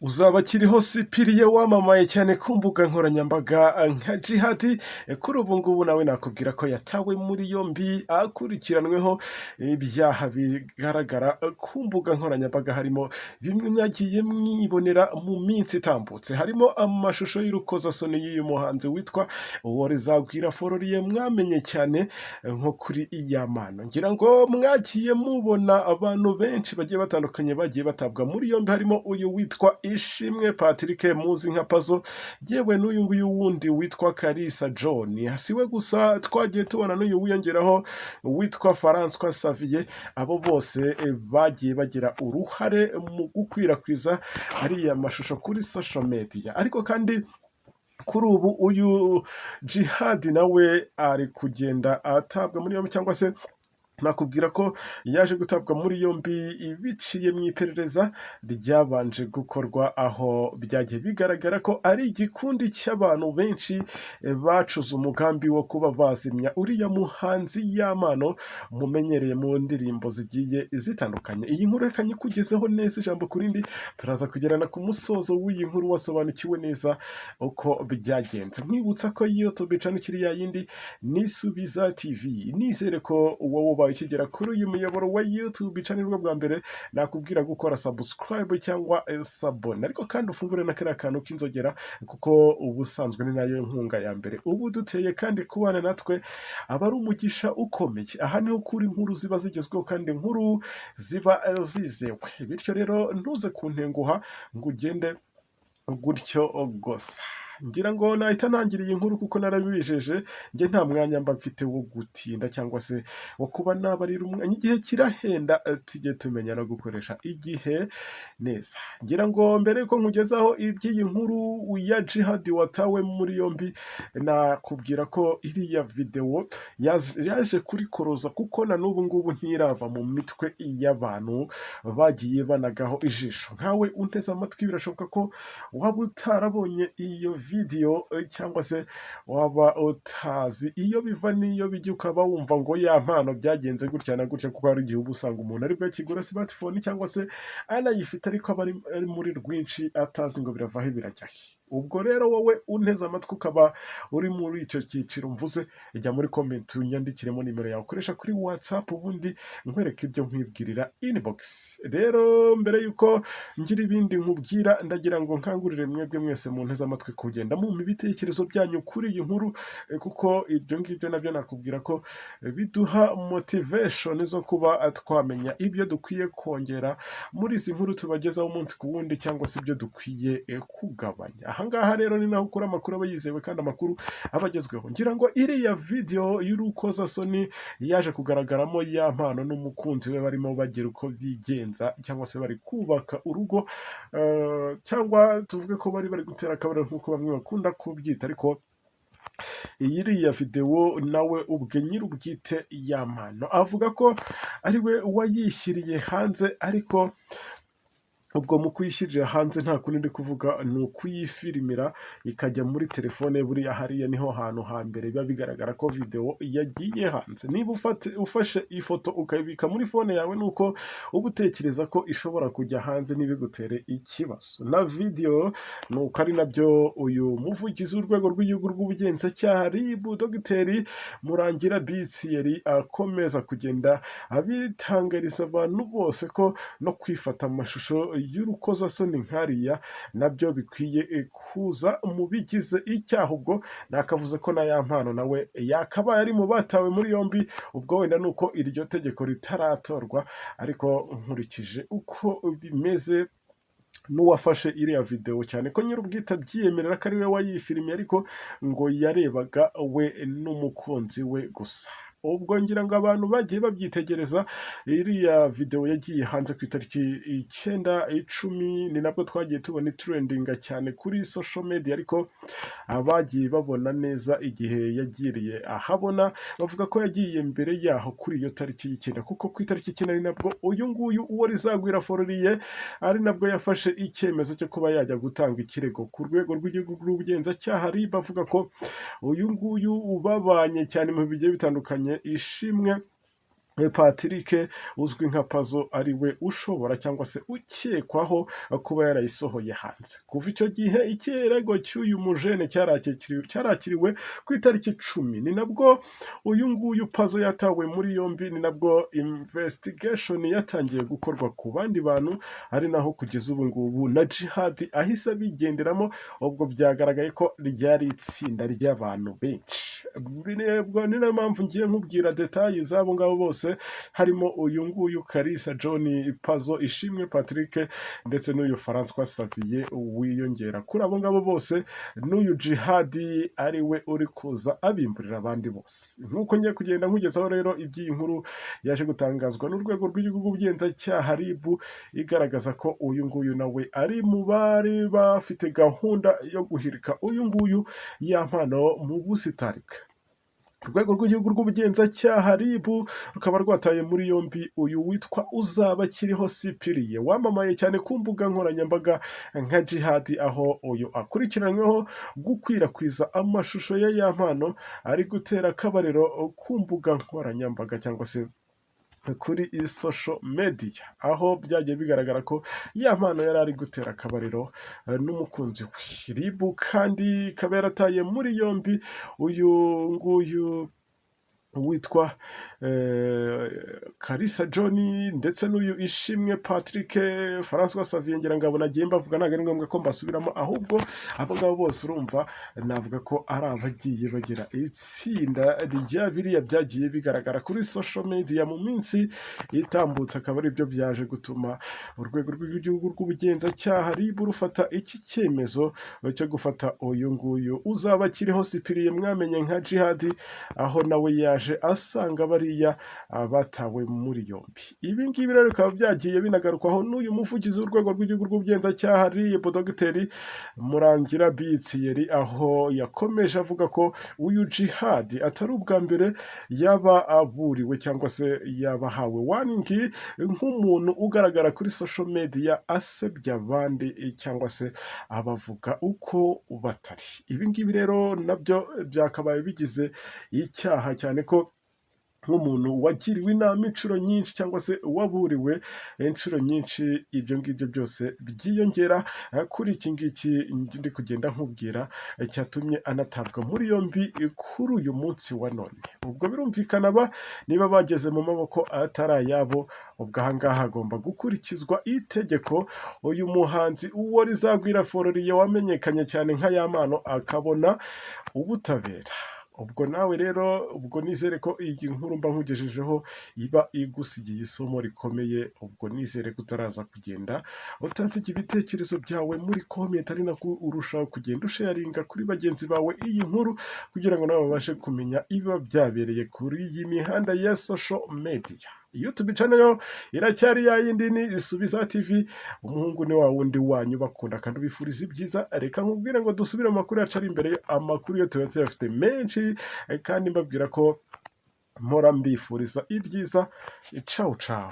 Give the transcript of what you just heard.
Uzabakiriho Cyprien wamamaye cyane ku mbuga nkoranyambaga nka Djihad, kuri ubu ngubu nawe nakubwira ko yatawe muri yombi akurikiranweho ibyaha bigaragara ku mbuga nkoranyambaga, harimo bimwe mwagiye mwibonera mu minsi itambutse, harimo amashusho y'urukozasoni y'uyu muhanzi witwa Uworizagwira Florien mwamenye cyane nko kuri Iyamano. Ngira ngo mwagiye mubona abantu benshi bagiye batandukanye bagiye batabwa muri yombi, harimo uyu witwa Ishimwe Patrick muzi nka Pazo, yewe n'uyu nguyu wundi witwa Kalisa John. Si we gusa, twagiye tubona n'uyu wiyongeraho witwa François Xavier. Abo bose bagiye bagira uruhare mu gukwirakwiza ariya mashusho kuri social media. Ariko kandi kuri ubu uyu Djihad nawe ari kugenda atabwa muri yombi, cyangwa se nakubwira ko yaje gutabwa muri yombi biciye mu iperereza ryabanje gukorwa, aho byagiye bigaragara ko ari igikundi cy'abantu benshi bacuze umugambi wo kuba bazimya uriya muhanzi Yampano mumenyereye mu ndirimbo zigiye zitandukanye. Iyi nkuru reka nyikugezeho neza ijambo ku rindi, turaza kugerana ku musozo w'iyi nkuru wasobanukiwe neza uko byagenze. Nkwibutsa ko YouTube channel ikiri ya yindi, Nisubiza TV. Nizere ko wowe ubaye ukigera kuri uyu muyoboro wa YouTube channel bwa mbere, nakubwira gukora subscribe cyangwa s'abonner, ariko kandi ufungure na kariya kantu k'inzogera, kuko ubusanzwe ni nayo nkunga ya mbere ubu duteye, kandi kubana natwe aba ari umugisha ukomeye. Aha niho kuri inkuru ziba zigezweho kandi inkuru ziba zizewe, bityo rero ntuze kuntenguha ngo ugende gutyo gusa. Ngira ngo nahita ntangira iyi nkuru kuko narabibijeje. Njye nta mwanya mba mfite wo gutinda cyangwa se wo kuba nabarira umwanya, igihe kirahenda, tujye tumenya no gukoresha igihe neza. Ngira ngo mbere yuko nkugezaho iby'iyi nkuru ya Djihad watawe muri yombi, nakubwira ko iriya videwo yaje kurikoroza, kuko na n'ubu ngubu ntirava mu mitwe y'abantu bagiye banagaho ijisho. Nkawe unteze amatwi, birashoboka ko waba utarabonye iyo video cyangwa se waba utazi iyo biva n'iyo bijya, ukaba wumva ngo Yampano byagenze gutya na gutya, kuko hari igihe uba usanga umuntu aribwo akigura smartphone cyangwa se anayifite, ariko aba ari muri rwinshi atazi ngo birava he birajya he. Ubwo rero wowe unteze amatwi ukaba uri muri icyo cyiciro mvuze, jya muri comment unyandikiremo nimero yawe ukoresha kuri WhatsApp, ubundi nkwereke ibyo nkwibwirira inbox. Rero mbere yuko ngira ibindi nkubwira, ndagira ngo nkangurire mwebwe mwese munteze amatwi kugenda mumpa ibitekerezo byanyu kuri iyi nkuru, kuko ibyo ngibyo nabyo nakubwira ko biduha motivation zo kuba twamenya ibyo dukwiye kongera muri izi nkuru tubagezaho umunsi ku wundi, cyangwa se ibyo dukwiye kugabanya. Ahangaha rero ni naho ukura amakuru aba yizewe kandi amakuru aba agezweho. Ngira ngo iriya video y'urukozasoni yaje kugaragaramo Yampano n'umukunzi we barimo bagira uko bigenza, cyangwa se bari kubaka urugo, cyangwa tuvuge ko bari gutera akabariro nk'uko bamwe bakunda kubyita. Ariko iyi iriya videwo nawe ubwe nyir'ubwite Yampano avuga ko ari we wayishyiriye hanze, ariko ubwo mu kuyishyirira hanze nta kundi ndi kuvuga, ni ukuyifirimira ikajya muri telefone. Buriya hariya niho hantu hambere biba bigaragara ko videwo yagiye hanze. Niba ufashe ifoto ukayibika muri phone yawe, ni uko uba utekereza ko ishobora kujya hanze ntibigutere ikibazo. Na videwo ni uko, ari nabyo uyu muvugizi w'urwego rw'igihugu rw'ubugenzacyaha RIB, Dogiteri Murangira B Thierry, akomeza kugenda abitangariza abantu bose ko no kwifata amashusho y'urukozasoni nk'ariya nabyo bikwiye kuza mu bigize icyaha. Ubwo nakavuze ko na Yampano nawe yakabaye ari mu batawe muri yombi, ubwo wenda ni uko iryo tegeko ritaratorwa, ariko nkurikije uko bimeze n'uwafashe iriya videwo, cyane ko nyir'ubwite abyiyemerera ko ari we wayifilimiye, ariko ngo yarebaga we n'umukunzi we gusa. Ubwo ngira ngo abantu bagiye babyitegereza, iriya videwo yagiye hanze ku itariki 9 10, ni nabwo twagiye tubona itrendinga cyane kuri social media. Ariko abagiye babona neza igihe yagiriye ahabona bavuga ko yagiye mbere yaho kuri iyo tariki y'9, kuko ku itariki 9 ari nabwo uyu nguyu uwo Rizagwira Florien ari nabwo yafashe icyemezo cyo kuba yajya gutanga ikirego ku rwego rw'igihugu rw'ubugenzacyaha RIB, avuga ko uyu nguyu ubabanye cyane mu bigiye bitandukanye, Ishimwe Patrick uzwi nka Pazo ari we ushobora cyangwa se ukekwaho kuba yarayisohoye hanze. Kuva icyo gihe ikirego cy'uyu mujene cyarakiriwe ku itariki 10, ni nabwo uyu nguyu Pazo yatawe muri yombi, ni nabwo investigation yatangiye gukorwa ku bandi bantu, ari naho kugeza ubu ngubu na Jihad ahise abigenderamo. Ubwo byagaragaye ko ryari itsinda ry'abantu benshi. Ni nayo mpamvu ngiye nkubwira détails z'abo ngabo bose, harimo uyu nguyu Kalisa John Pazo, Ishimwe Patrick, ndetse n'uyu Francois Xavier wiyongera kuri abo ngabo bose, n'uyu Jihadi ari we uri kuza abimburira abandi bose. Nk'uko ngiye kugenda nkugezaho rero iby'iyi nkuru yaje gutangazwa n'urwego rw'igihugu rw'ubugenzacyaha RIB, igaragaza ko uyu nguyu nawe ari mu bari bafite gahunda yo guhirika uyu nguyu Yampano mu busitani bwe. Urwego rw'igihugu rw'ubugenzacyaha RIB rukaba rwataye muri yombi uyu witwa Uzabakiriho Cyprien, wamamaye cyane ku mbuga nkoranyambaga nka Jihadi, aho uyu akurikiranyweho gukwirakwiza amashusho ya Yampano ari gutera akabariro ku mbuga nkoranyambaga cyangwa se kuri social media, aho byagiye bigaragara ko Yampano yari ari gutera akabariro n'umukunzi we. RIB kandi ikaba yarataye muri yombi uyu nguyu witwa Kalisa John ndetse n'uyu Ishimwe Patrick, Francois Xavier. Ngira ngo nagiye mbavuga, ntabwo ari ngombwa ko mbasubiramo, ahubwo abo ngabo bose urumva navuga ko ari abagiye bagira itsinda rya biriya byagiye bigaragara kuri social media mu minsi itambutse, akaba ari byo byaje gutuma urwego rw'igihugu rw'ubugenzacyaha RIB rufata iki cyemezo cyo gufata uyu nguyu Uzabakiriho Cyprien mwamenye nka Jihadi, aho nawe yaje asanga bariya batawe muri yombi. Ibi ngibi rero bikaba byagiye binagarukwaho n'uyu muvugizi w'urwego rw'igihugu rw'ubugenzacyaha RIB, Dogiteri Murangira B Thierry, aho yakomeje avuga ko uyu Jihadi atari ubwa mbere yaba aburiwe cyangwa se yaba ahawe warning nk'umuntu ugaragara kuri social media asebya abandi cyangwa se abavuga uko batari. Ibi ngibi rero nabyo byakabaye bigize icyaha, cyane ko nk'umuntu wagiriwe inama inshuro nyinshi cyangwa se waburiwe inshuro nyinshi, ibyo ngibyo byose byiyongera kuri iki ngiki ndi kugenda nkubwira cyatumye anatabwa muri yombi kuri uyu munsi wa none. Ubwo birumvikana ba niba bageze mu maboko atari ayabo, ubwo aha ngaha hagomba gukurikizwa itegeko, uyu muhanzi uwo Rizagwira Floriye wamenyekanye cyane nka Yampano akabona ubutabera. Ubwo nawe rero, ubwo nizere ko iyi nkuru mba nkugejejeho iba igusigiye isomo rikomeye. Ubwo nizere ko utaraza kugenda utansiga ibitekerezo byawe muri comment, ari nako urushaho kugenda usharinga kuri bagenzi bawe iyi nkuru, kugira ngo nabo babashe kumenya ibiba byabereye kuri iyi mihanda ya social media. YouTube channel yo iracyari ya yindi, ni Isubiza TV. Umuhungu ni wa wundi wanyu bakunda kandi ubifuriza ibyiza. Reka nkubwire ngo dusubire mu makuru yacu ari imbere. Amakuru yo tuba tuyafite menshi, kandi mbabwira ko mpora mbifuriza ibyiza. Cawu cawu.